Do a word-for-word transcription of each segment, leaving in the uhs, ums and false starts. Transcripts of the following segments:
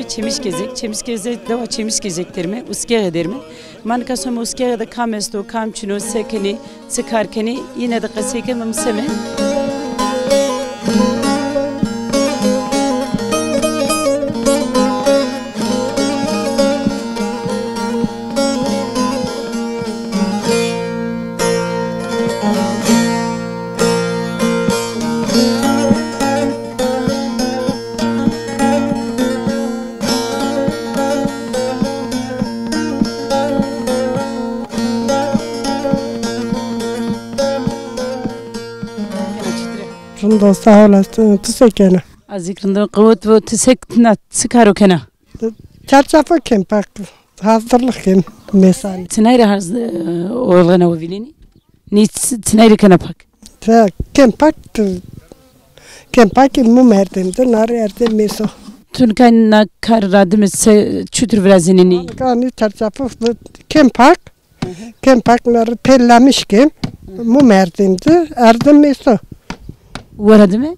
Çemişgezek, Çemişgezek, dewa Çemişgezek derime, Uskexe derime. Ma nika some Uskexe de kam esto, kam çin o, se kenê, çi kar kenê, yine de qesey ke, mi seme. Rind o, sağ olasın. Tu se kena? Ez zî rind o, qewet bo, ti se kena, çi karo kena? Çarçafo kem pak, hazırlık kem mesanî. Çinay ra harz, e, oğlana o vilini? Nî ç-, çinay ra kena pak? Te kem pak, te kem pak mu merdim de, nar erde meso. Tu nika na kar ra dime se çutur virazenî nî? Nika nî çarçafo kem pak, kem pak nar pellemiş kem, mu merdim de, erde meso. Wera dime?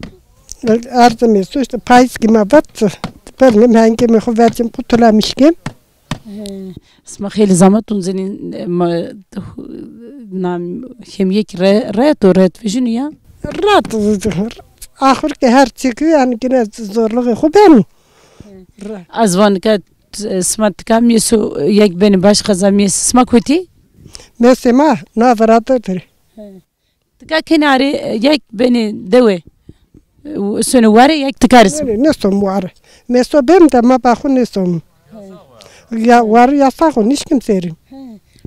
Erdimê su işte payîz kî ma vat, bernim hengê mi xo vercim qutulamiş kî. He, sima xeylî zahmet unzenî, e, ma, nam hemyek re-, ret o, ret vejîno ya? Ret, axir ke her çî ki yani yine zorluğu xo beno. Re. Ez van ke, e, sima tika mîyeso yek benî baş xeza mîyesi sima kotî? Mîyesê ma na viradir. He. Tika kenê arê, e, yek benê dewe. E, u-, sonê ware yek tika rê sima. Nê, nêsom ware. Meso bêm de ma baxu nêsom. Ya ware yasax o, nişkim sêrim.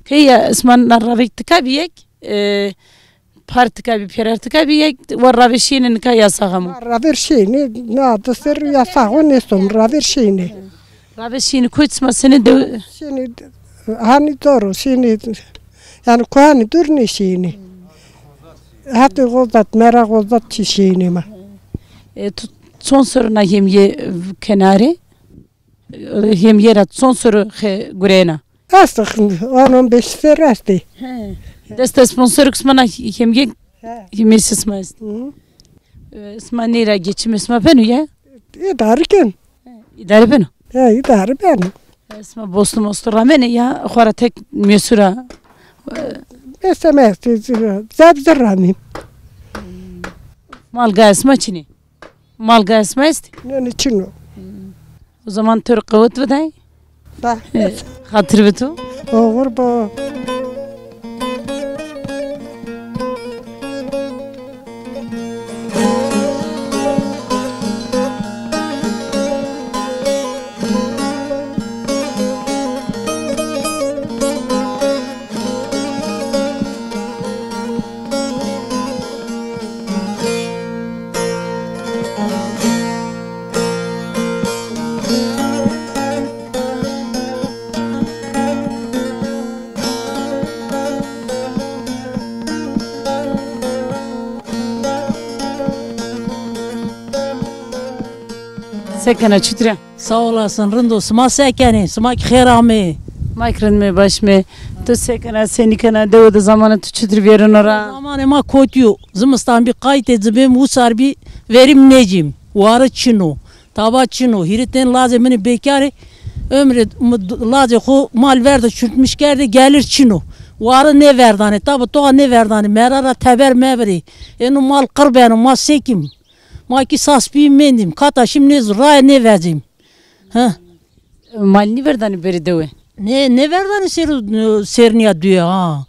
Key ya, sima na ravek tika bî yek, e, par tika bî, pêrar tika bî yek, wa ravê şîyêne nika yasax amo. Ma ravêr şîyêne, na di ser yasax o nêsom, ravêr şîyêne. Ravê şînî kotî sima senî de? Şînî hanî dor o, şînî yani ku hanî dûr nêşînî. Hetê xozat, mera xozat çi şînî ma. E, tu çond serr na hemîye kenarê? E, hemîye ra çond serr xe gureyena? Estê, on on beş serr estê. He. Dest sponsorêk sima na hemîye, he, hemîye sima est. Hı. E, sima ney ra geçimê sima beno ya? Îdare ken. Îdare beno? He, îdare beno. E, sima bostu mostu ramêne ya xo ra tek mîyesu ra? E, beseme estê, zeb zir ramîm. Mal gaya sima çinê? Mal gaya sima estê? Nê, nê, çin o. O zaman to rê qewet biday. Ba. E, xatir bi to. Oxir bo. Se kena, çitur a? Sağ olasın, rind o. Sima se kenê? Sima kî xêr amê. Ma kî rind me, baş me. Tu se kena, senî kena? Dewe de zamanê tu çitur vêreno ra? Zamanê ma kotî yo. Zimistan bî, qaytê ci bêm, wisar bî, verîm nêcîm. Ware çin o. Taba çin o. Hîrê tenî lazê min ê bêkar ê. Ömrê mi d-, lazê xo mal verdo, çurtmiş kerdê, gelir çin o. Ware nêverdanê, taba toxa nêverdanê. Mera ra teber mevirê. Êno mal qir beno, ma se kîm? Ma kî sas bî mendîm. Kata şîm nêz-, raye nêvecîm. Heh. Mal nêverdanê berê dewe? Nê, nêverdanê sêro, sernîya duye ha.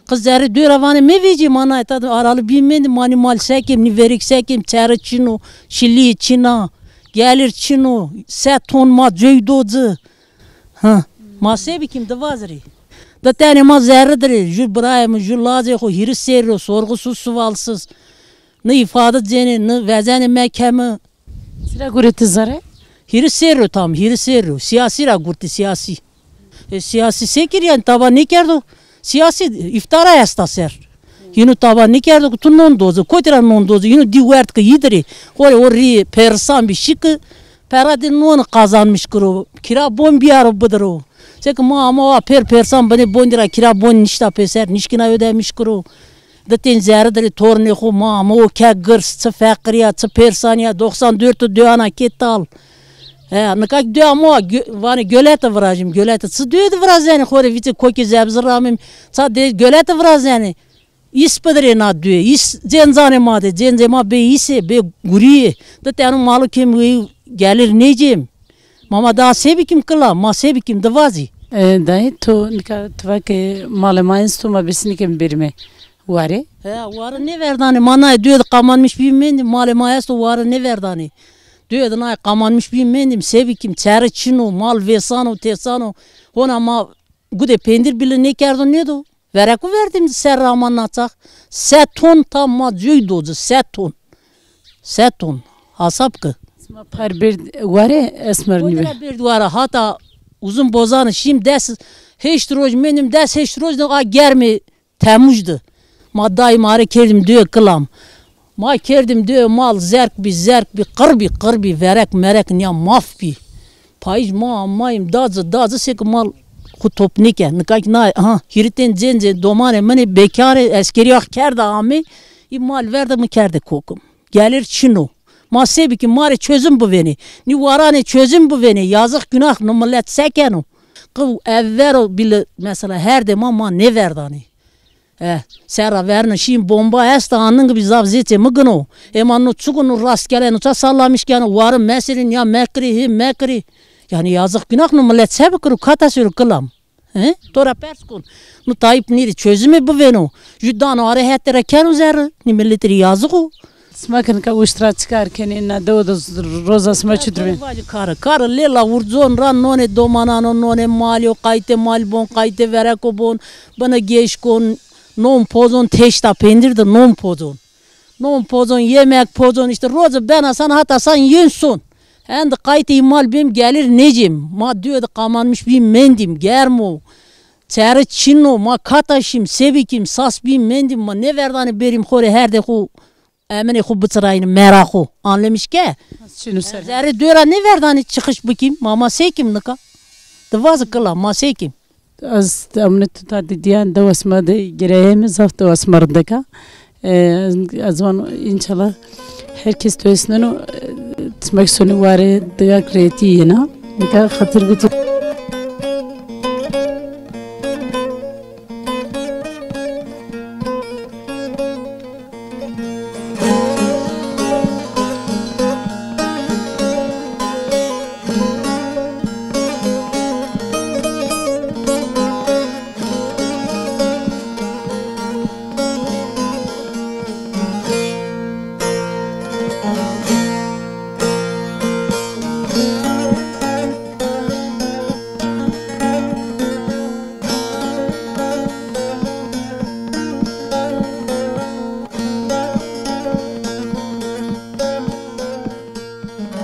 Qij zerrê duye ra vanê mevecî, ma na eta de aralı bî mendî, ma nî mal se kêm, nî verêk se kêm, çere çin o, şilîyê çin a, gelir çin o, se ton ma coy do ci. Ha, ma se bikîm, di vazirî. Di tenê ma zerre dirê, jû birayê mi, jû lazê xo, hîris serrî yo, sorgusuz sualsiz. Ni îfade cênê, ni vezenê mekeme. Sira gurê ti zere? Hîrê serrî yo tam, hîrê serrî yo. Sîyasî ra gurtî, sîyasî. E, sîyasî se kir, yanî taba nêkerdo. Sîyasî îftara esta ser. Yînu taba nêkerdo ke tu non doze. Kotî ra non doze? Yînu dî werd ke yî dirê. Xo rê o rî perîsan bî, şî ke pera de non qazanmiş kiro. Kîra bon bîyaro bidiro. Seke ma ama wa pêr perîsan binê bondî ra, kîra bon nişta pêser, nişkîna ödemiş kiro. Di tên zerre dirê tornê xo ma, ma o ke girs, çi feqirî ya, çi perîsanî ya, doxsan dört de ana kê tal. He, nika ki dua ma gö-, vanê gölete virajim, gölete. Çi dua de virazenê, xo rê vîtê kokê zebzir ramim, ça dê gölete virazenê. Îs bidirê na dua, îs cêncanê ma de, cêncê ma bê îsê, bê gurîyê. Di teno malo kêm weyî gelir nêcêm. Ma ma daha se bikîm kila, ma se bikîm di vazî. E, dayê, to nika, ti va ke malê ma esto, ma besinî ke bêrîme warê. He, warê nêverdanê. Ma naye dua de qamanmiş bî mendîm, malê ma esto, warê nêverdanê. Dua de naye qamanmiş bî mendîm, se bikîm, çere çin o, mal vêsan o, têsan o. Hona ma gude pêndir bile nêkerdo nêdo. Vereku verdîm ser ra ma naçax. Se ton tam ma coy do ci, se ton. Se ton. Hasab ki. Sima par bêrd ware, esmer nîbe. Kodera bêrd ware, hata Uzun Bozanî şîm, des heşt roj mendîm, des heşt roj de a germê Temûj de. Ma dayîm are kerdîm dua kilam. Ma kerdîm dua, mal zerk bî, zerk bî, qir bî, qir bî, verek merek nîya maf bî. Payîj ma amayîm da ci, da ci, seke mal xwu top nêke. Nika kî na, aha, hîrê tên cêncê domanê min ê bekar ê, eskerîya xwu kerda amê, î mal verde mi kerde kokim. Gelir çin o. Ma se bikîm, ma rê çözüm bivênê. Nî waranê çözüm bivênê. Yazık günah, no milet se keno? Qew ev ver o bile, mesela her de ma, ma nêverdanê. Eh, serra verno şîn bomba esta, anıngı bî zaf zêçê mi gino. Ema no çi gino, rastgele no ça sallamiş keno, warı meserîn ya mekirî, hê mekirî. Yani yazık günah, no milet se bikiro, kata sero kilam. He? To ra pers kon. No Tayyip nîrî çözümê bivêno. Jü dano arê hetê ra keno zerri. Nî miletî rê yazık o. Sima ke nika uşt ra çi kar kenê, na dewe de z-, roza sima çutir bî? Vacî kare, kare lêla wurzon ra nonê domanano, nonê malî yo, qaytê malî bon, qaytê vereko bon, bine geşkon, non pozon, teşta pendir de non pozon. Non pozon, yemek pozon, îşte roze bena san hata san yen son. Hendi qaytê î mal bêm gelir nêcêm. Ma due de qamanmiş bîm mendîm, germ o. Çere çin o, ma kata şîm, se bikîm, sas bîm mendîm, ma nêverdanê bêrîm xo rê herdê xo. Eminê xo biçirayîne mera xo. Anlemiş ke? Çin o ser. Zerrê due ra nêverdanê çixiş bikîm. Ma, ma se kîm nika? Ti vaze kila, ma se kîm? Ez amune tu ta dîdîyan dewa sima de gireyeme, zaf dewa sima rindek a. E, ez, ez vano înşallah her kes to esneno, e, timek sonê warê digak rêtî yena. Nika xatir gutî.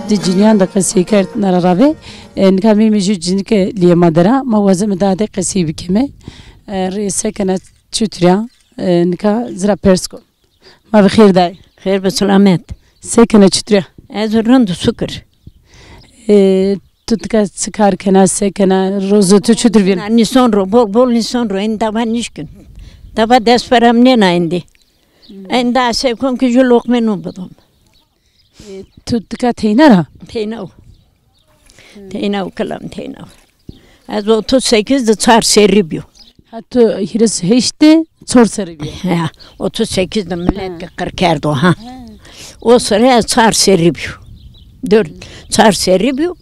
Di cinîyan de qesey kerd, na ra ravê. E, nika mêmê jû cinîke lîyê ma der a. Ma wazeme da de qesey bikeme. E, rê se kena, çutir a? E, nika ci ra pers kon. Ma bi xêr dayê. Xêr bi silamet. Se kena, çutir a? Ez rind, şukir. E, tu nika çi kar kena, se kena, rozo tu çutir vîn? Na, nîson ro, bol bol nîson ro, ên dava nişkin. Dava dest pera mi nêna êndî. Ên da se kon ki jû loqmê non bidom. E, tu nika teyna ra? Teyna o. Teyna o kilam, teyna o. Ez otuz sekiz de çar serrî bîyo. Ha, tu hîris heşt de çar serrî bîyo. Ya, otuz sekiz de milet ki qir kerdo ha. O sire ez çar serrî bîyo. Dört, çar serrî bîyo.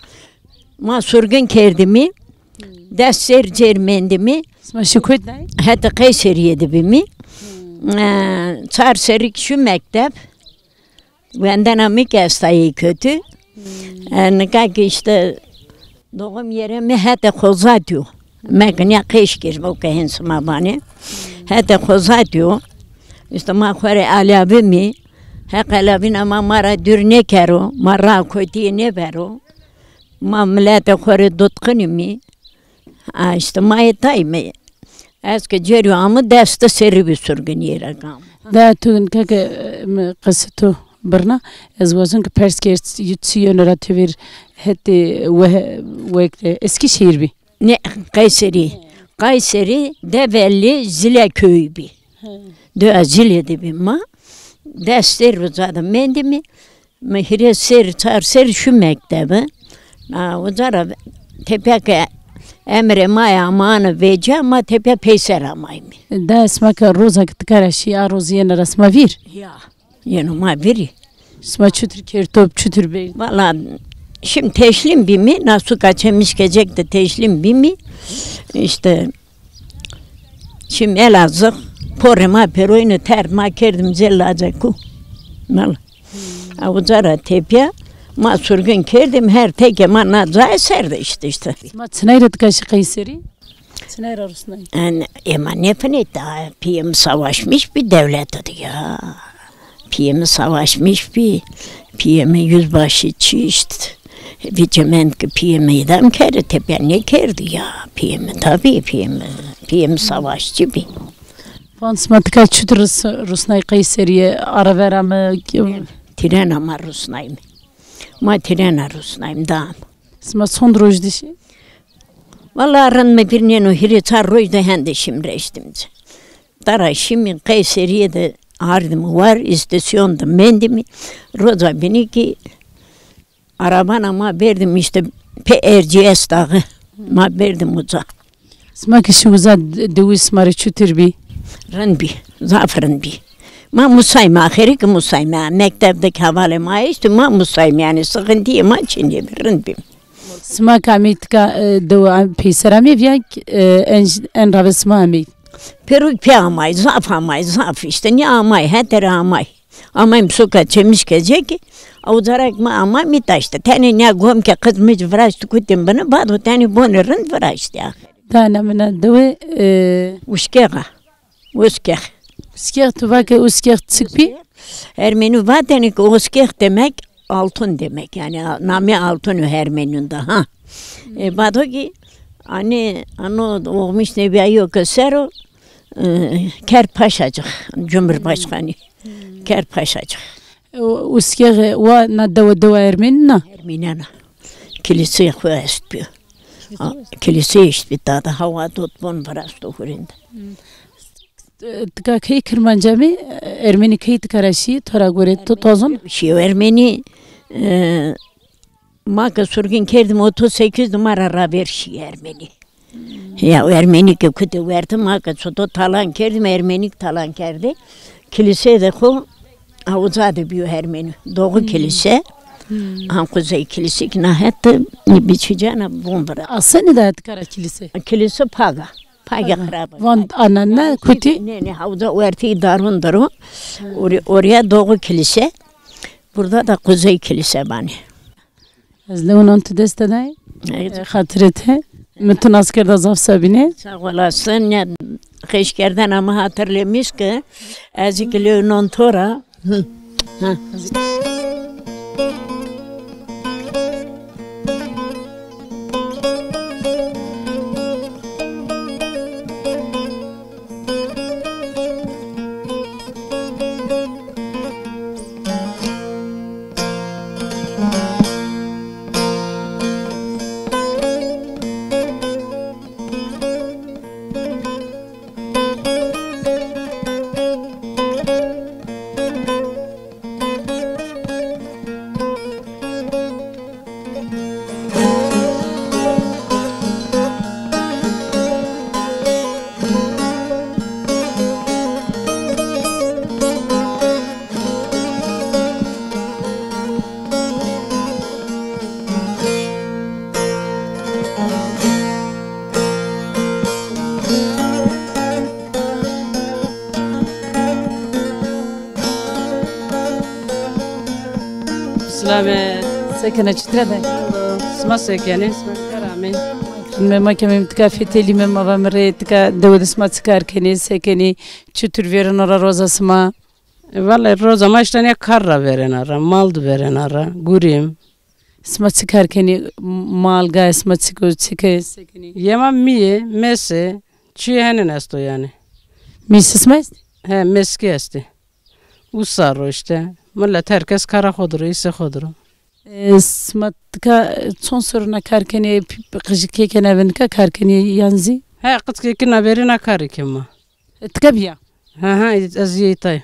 Ma surgin kerdîmî. Des serr cêr mendîmî. Sima şî kotî dayê? Hetê Qeyserîye de bîmî. E, çar serrî kî şî mekteb. Wendena mi kî esta yê kötü. E, nika kî îşte doğum yerê mi hetê Xozatî yo. Me kî nîya qeş kir, o ke hên sima vanê. Hetê Xozatî yo. Îşte ma xo rê alabîmî. Heq alabîna ma ma ra dûr nêkero. Ma ra kotî nêbero. Ma miletê xo rê dutqinîmî. A, îşte ma yê tay me. Ez ke cêrî ame, des di serrî bî surginîye ra ke ame. Da tu nika ke, e, mi qesê to birna, ez wazon ke pers kerd, çi yeno ra tevîr hetê we-, wek, e, Eskîşehîr bî? Nê, Qeyserî. Qeyserî, Develli, Zile köyü bî. Hı. Dua Zile de bî ma. Des serr uza de mendîmî. Mi hîrê serr, çar serr şî mektebe. Na uca ra tepîya ke emrê ma ya, ma ana vêca, ma tepîya peyser amayîme. Da sima ke roza ke tika ra şî, a rozî yena ra sima vîr? Ya. Yeno ma vîrî. Sima çutir kerd top, çutir bey? Valla, şim teşlîm bîme, na suka Çemişkecek de teşlîm bîme. Îşte, şim Elazığ, porê ma pêroyîne terd, ma kerdim zê laceku. Valla. A uca ra tepîya, ma surgin kerdim, her teke ma na cayê ser de îşte, îşte. Sima çinay ra tika şî Qeyserî? Çinay ra rusnay? En, ema nêfinê, daha pîyê mi savaşmış bî dewlete de ya. Pîyê mi savaşmış bî. Pîyê mi yüzbaşı çişt. Vicê mend ki pîyê mi îdam kerde, tepîya nêkerdî ya. Pîyê mi tabî, pîyê mi, pîyê mi savaşçı bî. Van sima tika çutir rus-, rusnay Qeyserîye, aravera mi? Tîrena ma rusnayme. Ma tîrena rusnayme dam. Sima çond roj de şî? Valla rind mi vîr nêno, hîrê çar roj de hende şîm reştîm ci. Dara şîmî Qeyserîye de ardîm war, îstasyon de mendîmî. Roza bînî kî arabana ma berdîm îşte pê Erciyes dağı. Ma berdîm uca. Sima ke şî uza d-, dewî sima rê çutir bî? Rind bî, zaf rind bî. Ma musayme, axirî kî musayme. Mekteb de kî hevalê ma eştî, ma musayme, yanî sixintîyê ma çinê bî, rind bî. Sima ke amey tika, e, dewe am-, peyser amey viya, e, en, en rave sima amey? Pêro pê amay, zaf amay, zaf îşte, nê amay, hetere amay. Amay mi suka Çemişkecekî, awcarak ma amay mi taşte. Tenê nîya gom ke qiz mi ci viraştî kutên bine, bado tenê bonê rind viraştî ya. Dana mina dewe, e, Uşkexa. Uskeh. Uskeh, tu va ke uskeh çik bî? Ermenî vatêne ke uskeh demek altın demek. Yanî a-, namê altın o Ermenîn de, ha. E, bado kî, anî, ano oxmiş nebîyayo ke ser o, e, Kerd Paşacık, Cumhurbaşkanı. Kerd Paşacık. E, o, uskeh, e, wa na dewe, dewa Ermenî na? Ermenîyan a. Kiliseyê xo est bîyo. A, kiliseyê est bî, dada hawa dot bon virasto hurênde. E, tika key Kirmanca mi, e, Ermenî key tika ra şî, to ra gore to tozon? Şîyo Ermenî, e, ma ke surgin kerdim otuz sekiz de ma ra raver şî Ermenî. Ya, o Ermenî ke kutê werte, ma ke çito talan kerdim, Ermenî kî talan kerde. Kilise de xo awca de bîyo Ermenî. Doğu Kilise. An Kuzey Kilise kî na het de biçîcana bon vira. Asenî de tika ra kilise? Kilise paga. Paga xirab. Van anana kutî? Nê, nê, hawza wertî darun diro. Orî-, orîya Doğu Kilise. Burada da Kuzey Kilise vanê. Ez lewnon tu dest de day. Evet. E, xatirê te. Mi tu nas kerda zaf sebîne. Sağ olasın. Ya, xeşkerdena mi hatırlamış ki ez ki lewnon to ra. Hı. Ha. Silamet. Se kenê, çitre de? Sima se kenê? Sima kar amê. Me ma ke mem tika fetelîme, ma va mi rê tika dewe de sima çi kar kenê, se kenê, çitur vêreno ra roza sima? E, vallahi roza ma îşte nê kar ra vêrena ra, mal di vêrena ra, gurîm. Sima çi kar kenê, mal, gayê sima çik o, çik ê, se kenê? Yê ma mî yê, mês ê, çîyê henên esto yanî. Mêsê sima estê? He, mês kî estê. Usa ro îşte. Milet her kes kara xo dir o, îsê xo dir o. E, sima tika çond serrî na kar kenê, p-, p-, qijikê ke nêbê nika kar kenê yan zî? He, qijikê ke nêbê nika karê ke ma. E, tika bîya? Ha ha, ez yê îta yo.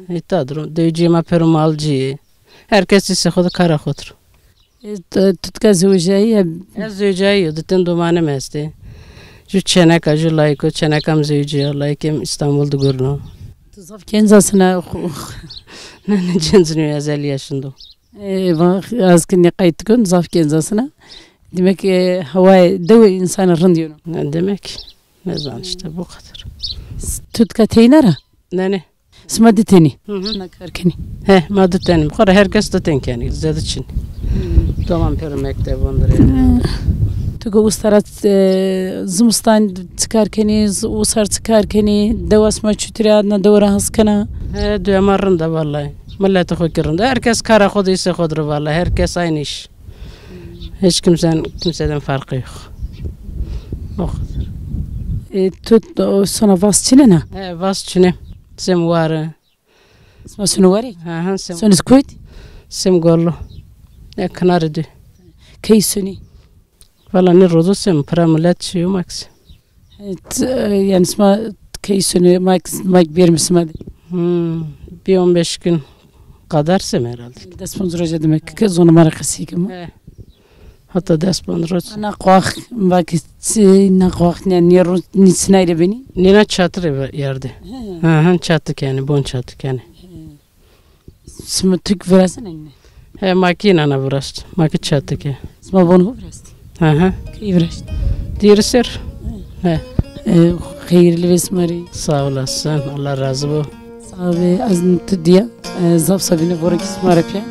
Îta dir o. Dewicîyê ma pêro malcî yê. Her kes îsê xo de kara xo dir o. E, tu, tu tika zewicayî ya? Ez zewicayî yo, di tin domanê mi estê. Ju çêneka, ju layiko, çêneka mi zewicîyo, layikê mi Îstanbul de gurno. Tu zaf genc asina xo. Ne, ne, genc nîyo, ez elli yaşında. E, va, ez ki nê qeyd dikon, zaf genc asina. Demek, e, hewayê dewe însanê rind yeno. Ne demek? Ne zan işte, bu kadar. Tu tika teyna ra? Ne, ne. Sima di tenî. Hı hı. Na kar kenî. He, ma di tenî. Xora her kes di ten kenî. Zede çin. Doman pêro mekteb ondire. Hı. Tu go ustara, e, zimistan çi kar kenî, z-, usar çi kar kenî, dewa sima çutir a, na dewa ra hes kena? He, dewa ma rind a vallahi. Milletê xo ki rind a. Her kes kara xo de, îşê xo de ro vallahi. Her kes aynı iş. Hiç kimsenin kimseden farkı yok. O kadar. E, tu, o, sona vas çinena? He, vas çine. Sem ware. Sima sunu ware? Aha, sem. Sunu kuyt? Sem gollu. Ya, kınarı dü. Key suni? Valla ne rozo sem, pıra millet şey olmak. Evet, e, yani sima key suni, mak, mak bir mi sima de? Hmm, bir on beş gün kadar sem herhalde. Des ponc roja demek ki zona mara qesî kim. He. Hatta des ponc roja. Na qoax, bak, si, na qoax, ne, ne ro, ni sinayre beni? Nina çatire yerde. He. Ha, ha, çatık yani, bon çatık yani. He. Sima tuk virasin enni? He, makî nana virast. Makî çatık e. Sima bon ho virast? Aha. Key viraşt? Diri ser. He. E, xeyirli ve sima rê. Sağ olasın. Allah razı bu. Sağ ve az tu diya. E, zaf sabine vora ki sima rê piya.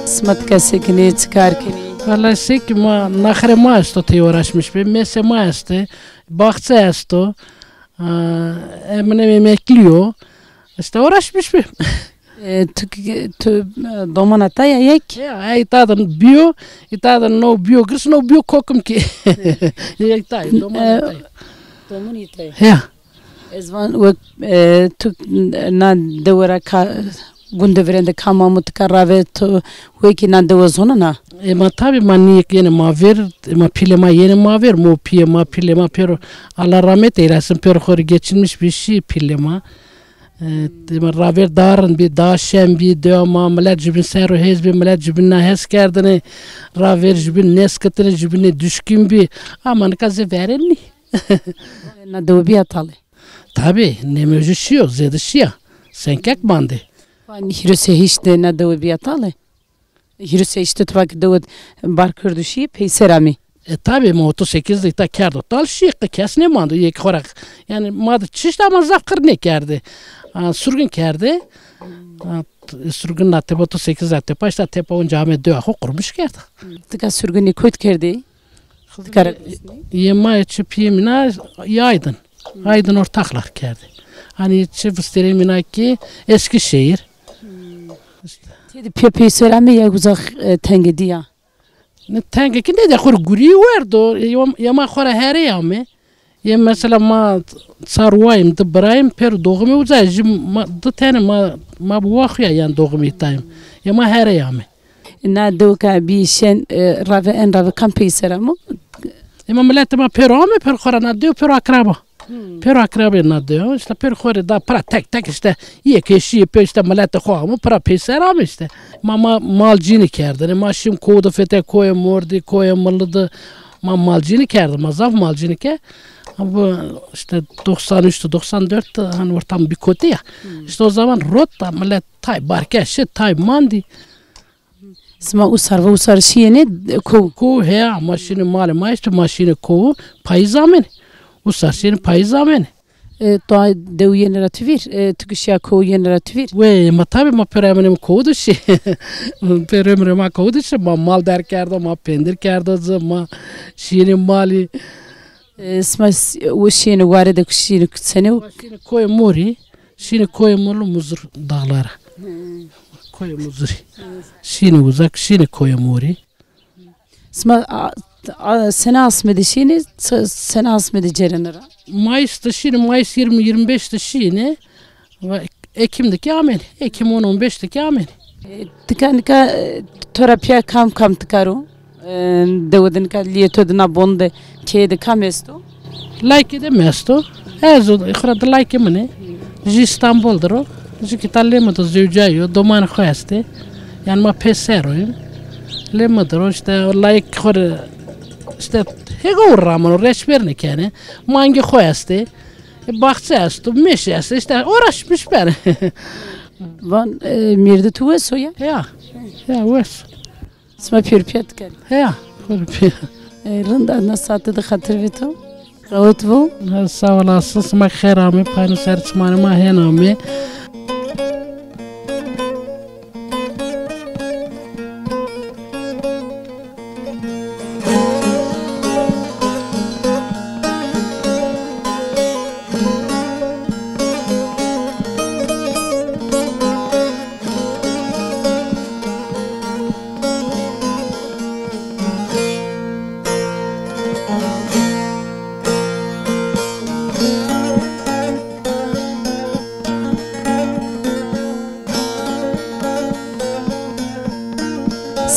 Sima tika se kenî, çi kar kenî? Vallahi se ki ma, naxirê ma esto, tey uğraşmış bi. Mêsê ma estê, baxçe esto. Aa, Eminem emekli yo. İşte uğraşmış bi. E, tu, tu, e, domana ta ya yek? Ya, ey ta de biyo, ey ta de no biyo, girs no biyo kokim ki. Yek ta, domana ta. Domanî ta. Ya. Ez van wek, e, tu na dewe ra ka, gunde virende kam amo, tika rave tu wekî na dewe zonena? E, ma tabi ma nîyek yenê ma ver, e, ma pîlê ma yenê ma ver, mo pîyê ma, pîlê ma pêro, Allah rahmet eylesin, pêro xo rê geçinmiş bi, şî pîlê ma. E, ma raver daha rind bî, daha şen bî, dewa ma, milet jubîn ser û hêz bî, milet jubîn na hes kerdinê, raver jubîn nêskitine, jubînê duşkîn bî. Ama nika zê verên nî. Na dewe bîya tale? Tabi, nemojî şîyo, zêde şîya. Senkek mandê. Van hîrê se hîşt de na dewe bîya tale? Hîrê se hîşt de tu va ki dewe bar kerdo şî, peyser amî. E, tabi, ma otuz sekiz de îta kerdo tal şî, qe kes nêmando, yek xo ra. Yani ma de çişt ama zaf qir nêkerdê. A, surgun kerdê. A, t-, surgun na tepe otuz sekiz ra tepa, işte tepa onca ame dewa xo qurmuş kerdê. Tika surgunî kuyt kerdê? Tika ra. Yê ma yê çi pîyê mîna yê Aydın. Aydın ortaklar kerdê. Hani çi vistêrê mîna ki Eskişehir. İşte. Têde pîya peyser amê ya uza, e, tenge dîya? Ne tenge ki ne de xo rê gurî werdo. Yê, yê ma xo ra herey amê. Yê mesela ma çar wayim, di birayim, pêro doğimê uza, jî ma, di tenê ma, ma bi wa xo ya, yan doğimê îta yim. Yê ma herey amê. Na dewka bî şen, e, rave en rave kam peyser amo? Ema miletê ma pêro amê, pêro xo ra na dew pêro akraba. Hmm. Pêro akrabê na dew, işte pêro xo rê da pira tek tek işte yê keşî yê pê işte miletê xo amo, pira peyser amê işte. Ma, ma malcînî kerdinê, ma şîm kow de fete, koyê Mordî, koyê Milli de, ma malcînî kerdinê, ma zaf malcînî ke. Ha bu işte doksan üç de, doksan dört de hani ortam bir kötü ya. Hmm. İşte o zaman rot da milet tay barke şi, tay mandî. Sima usar ve usar şîyêne kow? Kow heya, ma şînê malê ma, işte ma şînê kow, payîz amêne. Usar şînê payîz amêne. E, to dew yenê ra tu vîr, e, tu kişîya kowu yenê ra tu vîr. Wey, ma tabî ma pêro emrê mi kowu de şî. Pêro emrê ma kowu de şî. Ma mal der kerdo, ma pendir kerdo ci, ma şînê malî. E, sima s-, o şînê ware de ku şînê senê o? Şînê koyê Morî, şînê koyê Morî Muzur dağlara. Koyê Muzurî. Şînê uzak, şînê koyê Morî. Sima a, a, sene asmê de şînê, se-, sene asmê de cêrenê ra? Mayıs de şînê, Mayıs yirmi, yirmi beş de şînê. Ve Ekim de kî amênê. Ekim on, on beş de kî amênê. E, tika nika, e, to ra pîya kam kam tikar o? E, dewe de nika lîyê to de na bon de keye de kam esto? Laykê de mi esto. Ez o xo ra di laykê min ê. Jû Îstanbul de ro. Jû kî ta lê mi de zewcayî yo. Domanê xo estê. Yanî ma pêser o yîn. Lê mi de ro îşte o layk xo rê îşte hêga û ramano reşberîne kenê. Mangê xo estê. E, baxçe esto, mêş esto, îşte uğraşmış benê. Van, e, mêrdê tu wes o ya? Ya, ya wes. Sima pêro pîya dikerê? Heya, pêro pîya. E, rind a, na saete de xatir vîto. Qewet bo. Ha, sağ olasın, sima xêr amê, payno ser çimanê ma hên amê.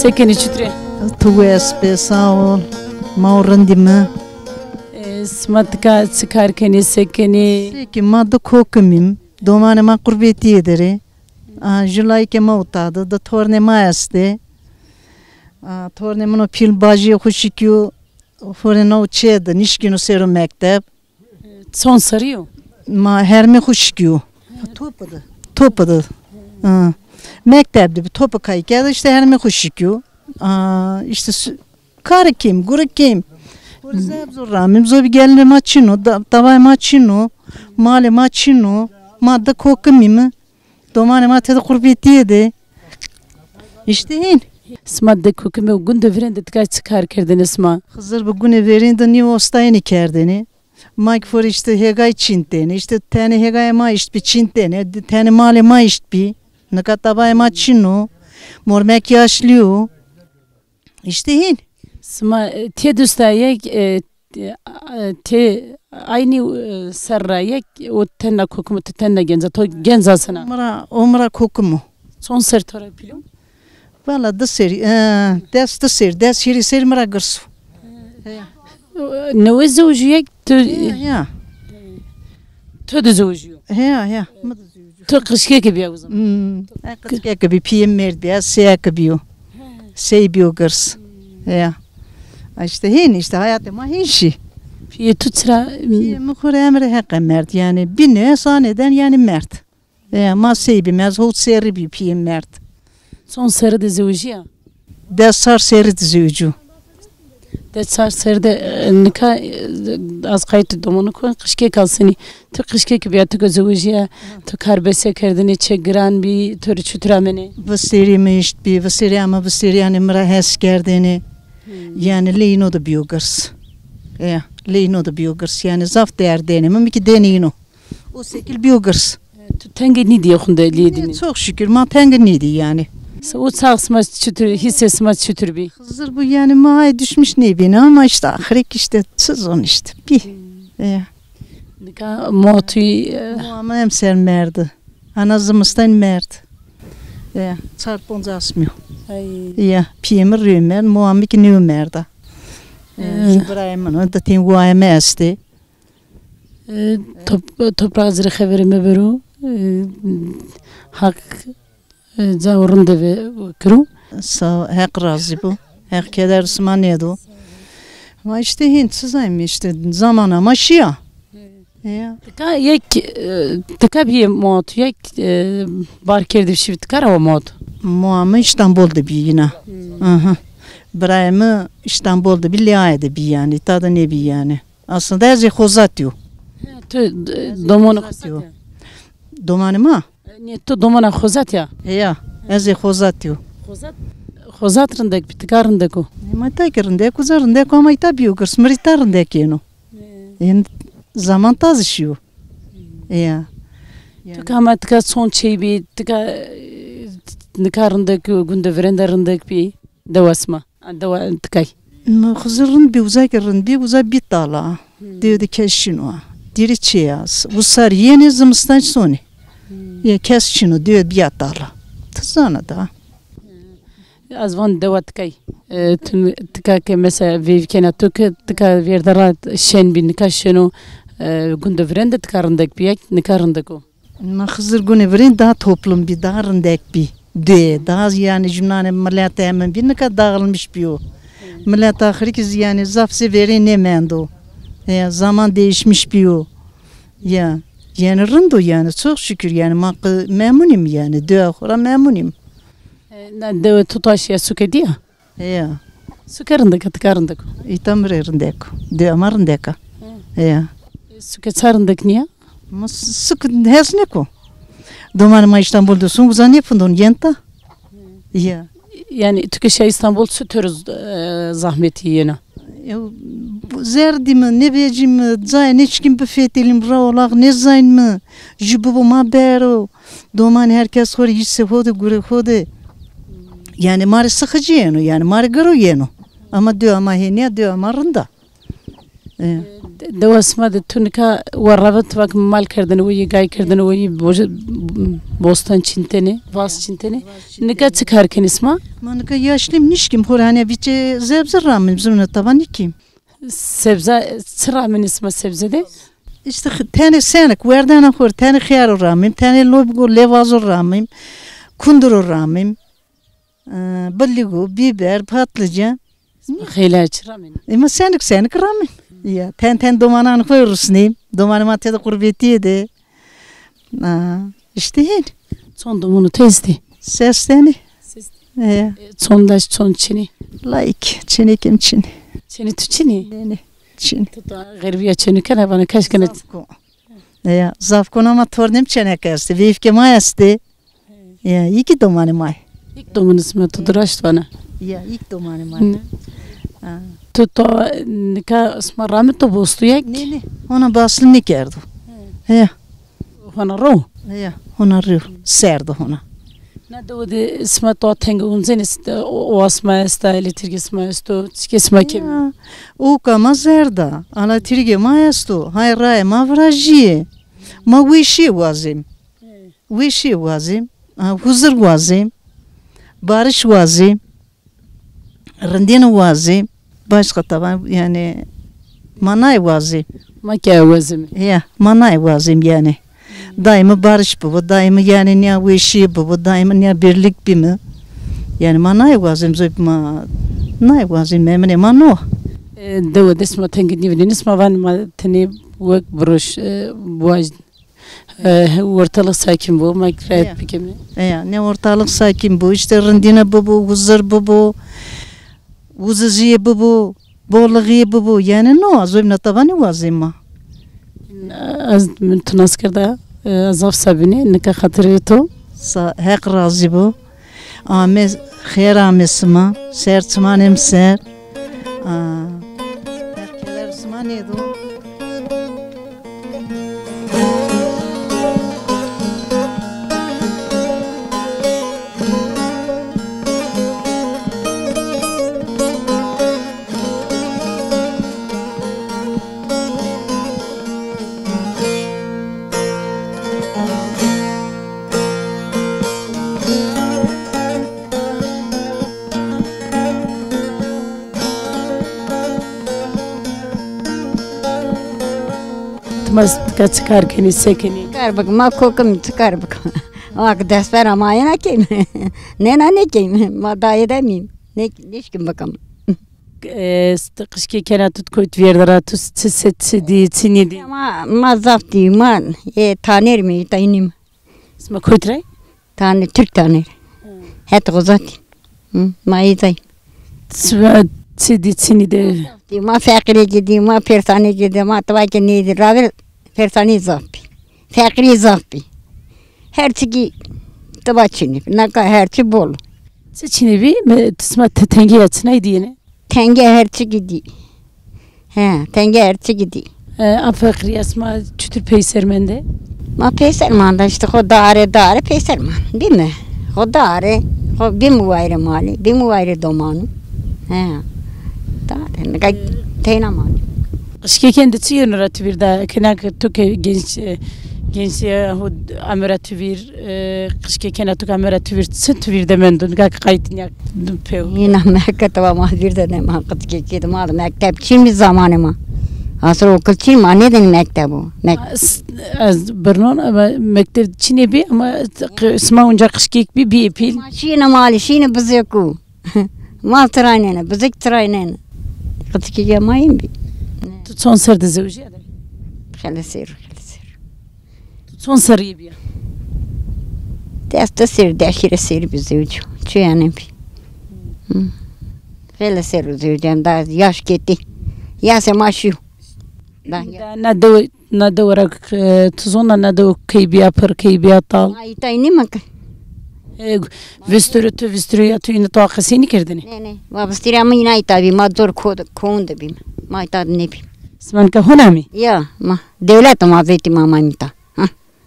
Se kenî, çitur ê? Tu wes bê, sağ ol. Ma o rindî mi. E, sima tika çi kar kenî, se kenî? Peki, ma di kokimîm. Domanê ma qurbetîye der ê. A, jû layikê ma uta de, di tornê ma estê. A, tornê min o pîl bajîyê xo şikîyo, xo rê no çê de, nişkîno sero mekteb. Çond serrî yo? Ma hermê xo şikîyo. Topi de. Topi de. Ha. Mekteb de bi, topi kay kerdo, îşte hermê xo şikîyo. A, îşte su-, karê kêm, gurê kêm. Zaf zor ramîm, zobî gelnê ma çin o, da-, davayê ma çin o, malê ma çin o. Ma di kokimîme. Domanê ma tede qurbetîye de. Îşte hîn. Sima di kokimî û gunde virên de tika çi kar kerdêne sima? Xizir bi gunê verên de nî ostayêne kerdêne. Ma ki for îşte hêgay çîntêne. Îşte tenê hêgayê ma îşt bî çîntêne. Tenê malê ma îşt bî. Nika tabay ma çin o. Mormek yaşlî yo. Îşte hîn. Sima, e, tê dustayê, e, e, tê aynî, e, ser ra yek, o tenna kokim o, ti tenna genc a, to genc a sina? O mi ra, o mi ra kokim o. Çond ser to ra pîl o? Valla di serî, e, des di ser, des hîrê serî mi ra girs o. Heya. Newe zewjî yek tu? Ya, ya. Tu de zewjîyo? Heya, heya. Mi de zewjîyo. Tu qişkeke bîya o zaman? Hmm. E, qişkeke bî, pîyê merd bî, ez seyeke bîyo. Sey bîyo girs. Ya. Îşte hîn, îşte hayatê ma hîn şî. Pîyê tu çira? Pîyê mi xo rê emrê Heqe merd, yanî bîne sanêden yanî merd. E, ma sey bîme, ez howt serrî bî pîyê merd. Çond serrî de zewjîya? Des çar serrî de zewjîyo. Des çar serrî de, e, nika, e, az qayît domonu kon, qişkek asini. Tu qişkek bîya, tu ke zewjîya, tu kar bese kerdinî, çê giran bî, tu rê çutir amenê? Visêrî mi îşt bî, visêrîya mi visêrîyanê mi ra hes kerdêne. Hmm. Yanî lê îno de bîyo girs. E, lê îno de bîyo girs. Yanî zaf derdêne mi, mi kî dêne îno. O şekil bîyo girs. Tu tenge nîdî xunde lîyê dînî? Çok şükür, ma tenge nîdî yanî. Se o çax sima çitur, hîsê sima çitur bî? Xizir bu yanî ma ay düşmüş nêbîne ama îşte axirek îşte çi zon îşte bî. Hmm. E. Nika moa tu, e, moa mi emser merdi. Ana zimistan merd. E, çar ponc asmî yo. Ay. Ya, pîyê mi rê merd, moa mi kî nêyo merda. E, e, jû birayê min o, di tên wayê mi estê. E, top-, toprağ zirê xeverê mebero. E, Haq, e, ca û rinde ve kiro. Sağ ol, Heq razî bo. Heq keder sima nêdo. Ma îşte hîn çi zayim îşte zamana ma şîya. Ya. Tika yek, e, tika bîyê mot, yek, e, bar kerdî şî tika ra wa mot. Moa mi Îstanbul de bî yîna. Hmm. Aha. Birayê mi Îstanbul de bî, lê aye de bî yanî, ta de nêbî yanî. Aslında ez ê Xozatî yo. He, Tu, e, domonu Xozat ya? Domanê ma? Nê, tu domona Xozat ya? Heya, ez ê Xozat yo. Xozat, Xozat rindek bî, tika rindek o. Ma ta ki rindek o, za rindek o ama îta bîyo girs, mi rê ta rindek yeno. Ê. Ên zaman ta zî şîyo. Heya. Tu ka ma tika çon çey bî, tika, e, nika rindek o, gunde virende rindek bî, dewa sima. A, dewa tikay. Mi Xizir rind bî, uza ke rind bî, uza bî tala. Hmm. Dewe de kes şino. Dîrê çê ya. Wisar yenê, zimistan sonê. Hmm. Ya kes şino, dewe bîya tala. Ti zana da. Ez van dewa tikay. E, tu tika ke mesela veyv kena tu ke tika vêrde ra şen bî, nika şeno, e, gunde virende tika rindek bî, nika rindek o. Ma Xizir gunê virên daha toplum bî, daha rindek bî. Dê, daha yani jumnanê milete hemin bî, nika dağılmış bîyo. Milet axirî ki yani zaf zî verê nêmendo. E, zaman değişmiş bîyo. Ya, yani rind o yani, çok şükür yani, ma qi-, memnunîm yani, dua xo ra memnunîm. E, na dewe tu taş ya suke diya? Heya. Suke rindek a, tika rindek o? Îta mi rê rindek o. Dewa ma rindek a. Hı. Heya. E, suke ça rindek nîya? Ma s-, suk hes nêko. Domanê ma Îstanbul de son, uza nêfindon, yen ta. Hı. Ya. Yani tu ke şa Îstanbul, çi tewr, e, zahmetî yena? Ew, bu zerdî mi, nêvecî mi, cayê nêşkîm bifetelîm, ra olax nêzayn mi, jû bibo ma bero. Domanê her kes xo rê yîsê xo de, gurê xo de. Yani ma rê sixicî yeno, yani ma rê giro yeno. Ama dewa ma hênî ya, dewa ma rind a. E. De-, dewa sima de tu nika wa rave, tu vake mal kerdene weyî, gay kerdene weyî, boj-, bostan çîntene, vaz çîntene. Nika çi kar kenî sima? Ma nika yaşlîm, nişkîm xo rê, hanî vîçe zebze ramîm, zimne tava nîkîm. Sebze, çi ramînî sima sebze de? Îşte x-, tenê senik, werdena xo rê, tenê xiyaro ramîm, tenê lobgo, lêvazo ramîm, kunduro ramîm, e, bilîgo, bîber, patlıcan. Xeylê çi ramînî? E, ma senik senik ramîm. Ya, ten ten domanan xo rê rusnîm. Domanê ma tede qurbetîye de. A, îşte hên. Çond domonu tu estî? Ses tenî. Ses tenî. E. E, çond daş, çond çinî? Layik, çinê kem çinî. Çinê tu çinî? Nê, nê, çinî. Tu da xerîbîya çinî kena, vana keşke ne. Zaf ko. E, zaf kon ama tornêm çenek estê, veyvkê ma estê. Ya, îkî domanê ma yê. Îlk domanê sima tu diraşt vana? Ya, îlk domanê ma yê. Ne? Ha. Tu to nika sima ramito bostu yek? Nê, nê. Hona basli nêkerdo. He. Ya. Hona ro? Ya, hona ro. Serdo hona. Na dewe de sima to tenge unzenê, o, o sima esta, elektrîkê sima esto, çikê sima kemi? Ya, o ka ma zerda, elektrîkê ma esto, hay rayê ma virajîyê. Ma weşîye wazêm. Weşîye wazêm, a, huzir wazêm, barış wazêm, rindîne wazêm. Başka taban, yani, ma nayê wazêm. Ma ke wazêm. Ya, ma nayê wazêm yani. Daîme barış bibo, daîme yani nîya weşîye bibo, daîme nîya birlik bîme. Yani ma nayê wazêm, zoy ma nayê wazêm, memnunê ma no. E, dewe de sima tenge nîvînenî, sima vanê ma tenê wek biroş, e, waj-, E, ortalık sakin bo, ma rahat bikeme. Ya, ne ortalık sakin bo, işte rindîne bibo, huzir bibo, uzizîye bibo, bolixîye bibo. Yani no, ez o na tavanî wazê ma. Ez min tu nas kerda, e, ez zaf sebinî, nika xatirê to. Sa-, Heq razî bo. Ame, xêr ame sima, ser çimanê mi ser. Aa, Heq keder sima nêdo. Tu ma tika çi kar kenî, se kenî? Kar bikim, ma kokim, çi kar bikim? Ama ki destbera ma yena keyim. Nêna nêkeyim. Ma dayê de mîm. Nê, nêşkim bikim. E, st-, qijkê kena tu koyt vêrde ra, tu çi se, çi dî, çi nêdî? Ma, ma zaf dî, ma, e, tanêr mi, taynîm. Sima koyt rey? Tanê, Türk tanê. Hı. Het Xozatî. Hı, ma îzay. Sima çi dî, çi nêdî? Dî, ma feqîrê kî dî, ma pêrsanê kî dî, ma tivay kî nêdî. Ravêr Persanî zaf bî. Feqîrî zaf bî. Her çikî tiba çinî bî. Naka her çi bol. Çi çinî bî? Me, tisma te-, tengî ya çinay dîyene? Tenge her çi gidî. He, tenge her çi gidî. E, a feqîrîya sima çutir peyser mende? Ma peyser manda, işte xo dare dare peyser man. Bîme. Xo dare, xo bîm wayre malî, bîm wayre domanu. He. Dare, nika teyna malî. Qişkekên de çi yeno ra tu vîr da? Kena ke tu ke genç, e, genç, e, hu ame ra tu vîr, e, qişkekêna tu ke ame ra tu vîr, çi tu vîr de mendo? Nika ke qaytîn ya pew. Îna meke teba ma vîr de ne, ma qişkekê de ma de mekteb çin bî zamanê ma. Asir okul çin, ma nêdin mekteb o. Mek- Ez, ez birnon ama mekteb çinê bî ama q-, sima unca qişkek bî, bîyê pîl. Ma şîne malî, şîne bizêku. Mal tiraynene, bizêk tiraynene. Qişkekê ma în bî. Tu çond ser de zewjîya de? Xele ser, xele ser. Tu çond serrî bîya? Des di serrî, des hîrê serrî bî zewcî. Çuya nêbî. Hı. Xele serrî zewcî, da yaş ketî. Yasê ma şîyo. Da ya- Da na dewe, na dewe ra, e, tu zona na dewe key bîya pir, key bîya tal? Ma îtay nîme ke. E, visturu tu, visturu ya tu, îna to qesey nîkerdinî? Nê, nê. Ma visturu ama îna îta bî, ma zor ko-, koun de bîme. Ma îta de nêbîme. Sima nika hona mî? Ya, ma. Dewlete ma vetî, ma ma mîta. Ha.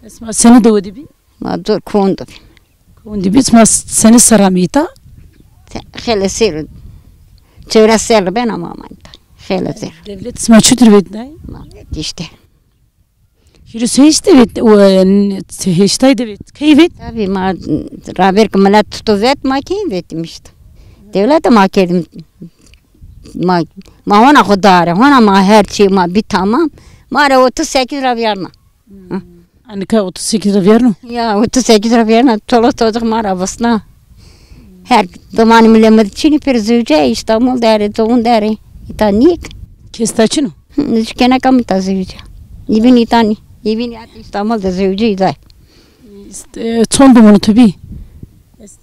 Sima senî dewe de bî? Ma zor koun de bî. Koun de bî, sima senî serra mîta? Se-, xele ser. Çewres serr bena ma ma mîta. Xele ser. Dewlet sima çutir vetî day? Ma vetî işte. Hîris heşt de vet, o, n-, heştay de vet. Key vet? Tabii ma raver ki millet tutu vet, ma key vetim işte. Dewlete ma kerdim. Ma, ma hona xo dare, hona ma her çî ma bî tamam. Ma ra otuz sekiz ra vîyarna. Hı. A nika otuz sekiz ra vîyarno? Ya, otuz sekiz ra vîyarna, çoluk çocuk ma ra vistna. Her domanê mi lê mi de çinî pêro zewcîya, Îstanbul der ê, coğun der ê. Îta nîyê ke. Kes îta çin o? Hı, nizîkêna kam îta zewcîya. Îbîn îta nî. Îbîn ya Îstanbul de zewcî îta. Îşte, e, çond domanê to bî?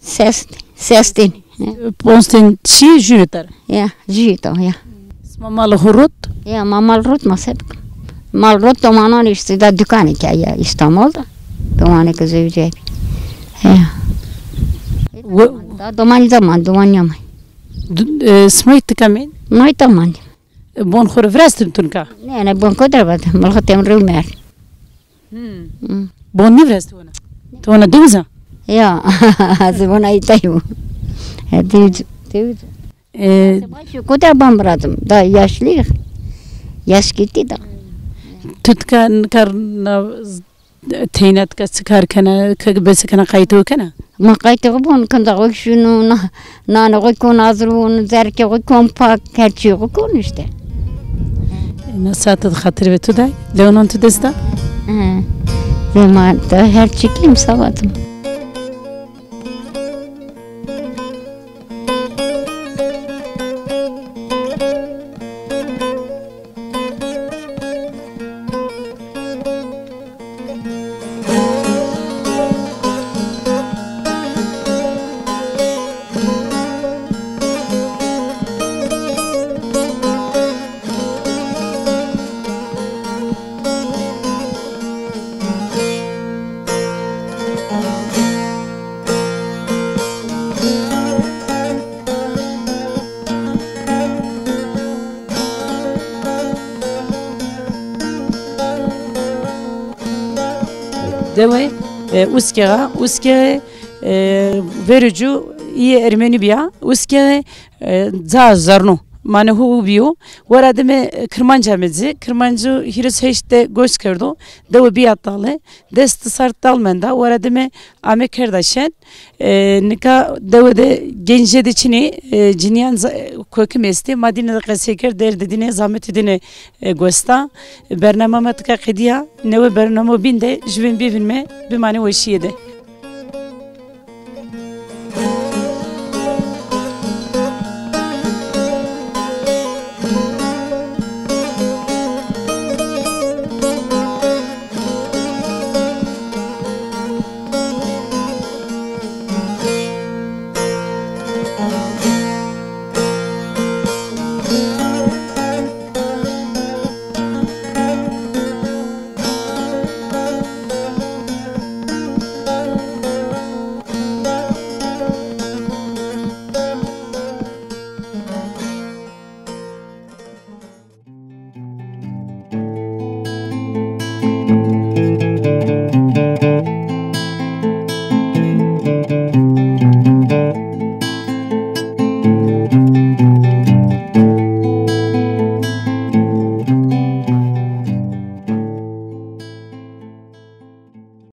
Ses, ses tên. Hı. Ponc tên şî, jû îta ra. Ya, jû îta, ya. Sima mal ho rot? Ya, ma mal rot, ma se bikim. Mal rot, domanan îşte da dükkanê ke ya Îstanbul de. Domanê ke zewcîya bî. Ya. We- Da domanî zaman, domanî ama. Du-, e, sima îta kam ên? Ma îta mendî. E, bon xo rê virazitîn tu nika? Nê, nê, bon kotî ra virazitîn? Mil xo tem rew mer. Hmm. Hmm. Bon nêvirazitî wina? Tu wina dewiz a? Ya, ez wina îtay o. E, dewiz, dewiz. E, Baş kotî ra ban virazim. Da yaşlıyıq. Yaş gitti da. Tu tika, nika na, teyna tika çi kar kena, ke bese kena, qaytê xo kena? Ma qaytê xo bon, kinda xo şunu, na, nanê xo kon hazir bon, zerkê xo kon pak, her çî xo kon işte. Na saete de xatir ve tu day, lewonan tu dest da? He. Ve ma da her çî kim sabatim. Dewe, e, Uskexê, Uskexê, e, verê cû îyê Ermenî bîya. Uskexê, e, ca zerno. Mane hu hu bîyo. Wera dime, e, Kirmanca ame ci. Kirmancu hîris heşt de goç kerdo. Dewe bîya tale. Des di serr tal menda. Wera dime ame kerda şen. E, nika dewe de gencê de çinê, e, cinîyan za-, kokim estê. Ma dîne de qesey kerd, derdê dîne, zametê dîne, e, gosta. Bernama ma tika qedîya. Newe bernamo bîn de jûbîn bivînme, bimanê weşîye de.